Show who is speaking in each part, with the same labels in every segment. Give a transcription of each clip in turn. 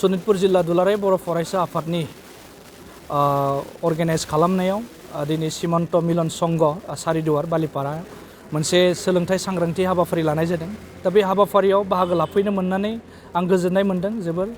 Speaker 1: सनितपुर जिल्ला दुलाराय बर' फरायसा आफादनि अर्गानाइज खालामनायाव दिनै सीमान्त मिलन संघ सारिदुवार बालिपारा मोनसे सोलोंथाइ सांग्रांथि हाबाफारि लानाय जादों। दा बे हाबाफारियाव बाहागो लाफैनो मोननानै आं गोजोननाय मोनदों जोबोर।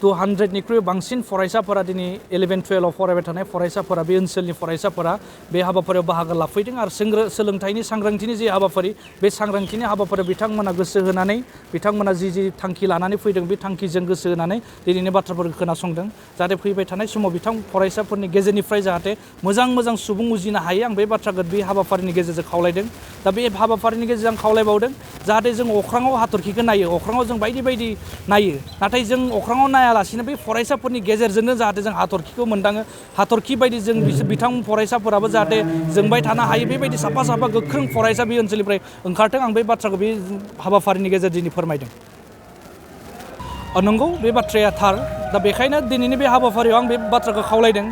Speaker 1: 200निख्रुइ बांसिन फरायसाफोरा दिनै 11-12 फरायबाय थानाय फरायसाफोरा बे ओनसोलनि फरायसाफोरा बे हाबाफारियाव बाहागो लाफैदों आरो सोलोंथाइनि सांग्रांथिनि जे हाबाफारि बे सांग्रांथिनि हाबाफारियाव बिथांमोना गोसो होनानै बिथांमोना जि थांखि लानानै फैदों बे थांखिजों गोसो होनानै दिनैनि बाथ्राफोरखौ खोनासंदों। जाहाथे फैबाय थानाय समाव बिथां फरायसाफोरनि गेजेरनिफ्राय जाहाथे मोजां सुबुं उजिनो हायो आं बे बाथ्राखौ बे हाबाफारिनि गेजेरजों खावलायदों। दा बे हाबाफारिनि गेजेरजों खावलायबावदों जाहाथे जों अख्राङाव हाथरखिखौ नायो, अख्राङाव जों बायदि नायो, नाथाय जों अख्राङाव नायालासिनो बे फरायसाफोरनि गेजेरजोंनो जाहाथे जों हाथरखिखौ मोनदाङो, हाथरखि बायदि जों बिथां फरायसाफोराबो जाहाथे जोंबाय थानो हायो बेबायदि साफा गोख्रों फरायसा बे ओनसोलनिफ्राय ओंखारथों आं बे बाथ्राखौ बे हाबाफारिनि गेजेरजों दिनै फोरमायदों। नंगौ बे बाथ्राया थार। दा बेखायनो दिनैनि बे हाबाफारियाव आं बे बाथ्राखौ खावलायदों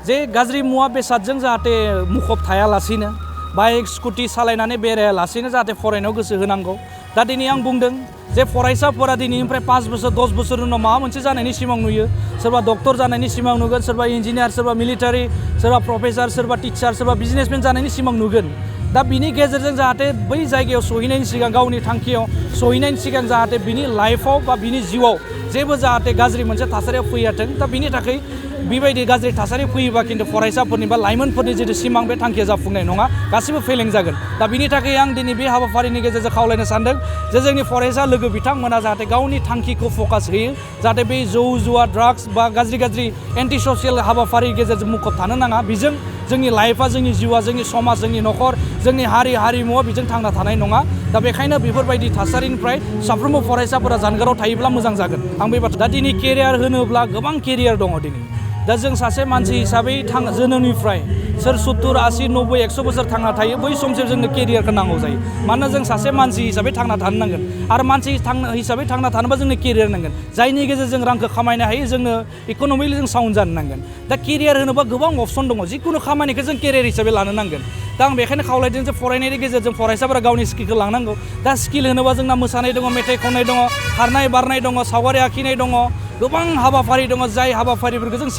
Speaker 1: जे गाज्रि मुवा बेसादजों जाहाथे मुखुब थायालासिनो, बाइक स्कुटि सालायनानै बेरायालासिनो जाहाथे फरायनायाव गोसो होनांगौ। दा दिनै आं बुंदों जे फरायसाफोरा दिनैनिफ्राय 5 बोसोर 10 बोसोर उनाव माबा मोनसे जानायनि सिमां नुयो, सोरबा डक्टर जानायनि सिमां नुगोन, सोरबा इन्जिनियार, सोरबा मिलिटारि, सोरबा प्रफेसार, सोरबा टिचार, सोरबा बिजनेसमेन जानायनि सिमां नुगोन। दा बिनि गेजेरजों जाहाथे बै जायगायाव सहैनायनि सिगां, गावनि थांखियाव सहैनायनि सिगां जाहाथे बिनि लाइफआव बा बिनि जिउआव जेबो जाहाथे गाज्रि मोनसे थासारिया फैयाथों। दा बिनि थाखाय बेबायदि गाज्रि थासारि फैयोबा खिन्थु फरायसाफोरनि बा लाइमोनफोरनि जितु सिमां बे थांखिया जाफुंनाय नङा, गासिबो फेलें जागोन। दा बिनि थाखाय आं दिनै बे हाबाफारिनि गेजेरजों खावलायनो सानदों जे जोंनि फरायसा लोगो बिथांमोना जाहाथे गावनि थांखिखौ फकास होयो, जाहाथे बे जौ जुवा ड्राग्स बा गाज्रि एन्टि ससियेल हाबाफारिनि गेजेरजों मुखुब थानो नाङा। बेजों जोंनि लाइफआ, जोंनि जिउआ, जोंनि समाज, जोंनि न'खर, जोंनि हारिमुवा बेजों थांना थानाय नङा। दा बेखायनो बेफोरबायदि थासारिनिफ्राय साफ्रोमबो फरायसाफोरा जानगाराव थायोब्ला मोजां जागोन आं बे बाथ्रा। दा दिनै केरियार होनोब्ला गोबां केरियार दङ दिनै। दा जों सासे मानसि हिसाबै जोनोमनिफ्राय सोर 70, 80, 90, 100 बोसोर थांना थायो बै समसिम जोंनो केरियारखौ नांगौ जायो। मानोना जों सासे मानसि हिसाबै थांना थानो नांगोन आरो मानसि हिसाबै थांना थानोबा जोंनो केरियार नांगोन, जायनि गेजेरजों रांखौ खामायनो हायो। जोंनो इक'नमिकलि जों साउन्ड जानो नांगोन। दा केरियार होनोबा गोबां अपसन दङ, जिखुनु खामानिखौ जों केरियार हिसाबै लानो नांगोन। दा आं बेखायनो खावलायदों जे फरायनायनि गेजेरजों फरायसाफोरा गावनि स्किलखौ लांनांगौ। दा स्किल होनोबा जोंना मोसानाय दङ, मेथाइ खननाय दङ, खारनाय बारनाय दङ, सावगारि आखिनाय दङ, गोबां हाबाफारि दङ जाय हाबाफारिफोरखौ जों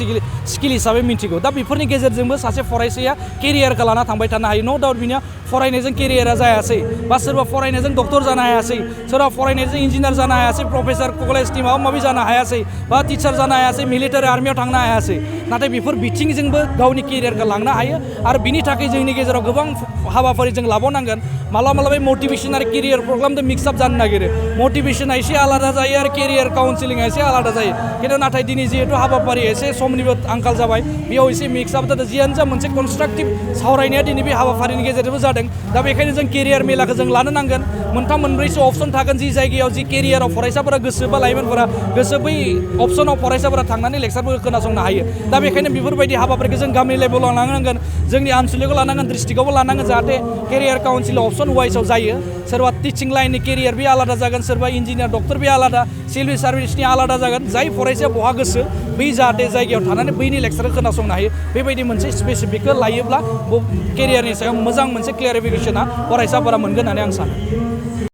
Speaker 1: स्किल हिसाबै मिथिगौ। दा बेफोरनि गेजेरजोंबो सासे फरायसाया केरियारखौ लाना थांबाय थानो हायो। न' डाउट बिनिया फरायनायजों केरियारा जायासै, बा सोरबा फरायनायजों डक्टर जानो हायासै, सोरबा फरायनायजों इन्जिनियार जानो हायासै, प्रफेसार कलेजनि माबा माबि जानो हायासै, बा टिचार जानो हायासै, मिलिटारि आर्मियाव थांनो हायासै। नाथाय बेफोर बिथिंजोंबो गावनि केरियारखौ लांनो हायो आरो बिनि थाखाय जोंनि गेजेराव गोबां हाबाफारि जों लाबावनांगोन। मालाबा मटिभेसन आरो केरियार प्रग्रामजों मिक्सआप जानो नागिरो। मटिभेसना एसे आलादा जायो आरो केरियार काउन्सिलिंआ एसे आलादा जायो। खिन्थु नाथाय दिनै जिहेतु हाबाफारि एसे समनिबो आंखाल जाबाय, बेयाव एसे मिक्सआप जादों। जियानो जा मोनसे कनस्ट्राक्टिभ सावरायनाया दिनै बे हाबाफारिनि गेजेरजोंबो जादों। दा बेखायनो जों केरियार मेलाखौ जों लानो नांगोन। 3-4सो अपसन थागोन जि जायगायाव जि केरियाराव फरायसाफोरा गोसो बा लाइमोनफोरा गोसो, बै अपसनाव फरायसाफोरा थांनानै लेक्सारफोरखौ खोनासंनो हायो। दा बेखायनो बेफोरबायदि हाबाफारिखौ जों गामि लेभेलाव लानांगोन, जोंनि आनसलिकआव लानांगोन, डिस्ट्रिक्टआवबो लानांगोन, जाहाथे केरियार काउन्सिल अपसन वाइसआव जायो। सोरबा टिचिं लाइननि केरियार बे आलादा जागोन, सोरबा इन्जिनियार डक्टर बे आलादा, सिभिल सार्भिसनि आलादा जागोन। जाय फरायसाया बहा गोसो बै जाहाथे जायगायाव थानानै बैनि लेक्सारखौ खोनासंनो हायो। बेबायदि मोनसे स्पेसिफिकखौ लायोब्ला केरियारनि सायाव मोजां मोनसे क्लियारिफिकेसना फरायसाफोरा मोनगोन होननानै आं सानो।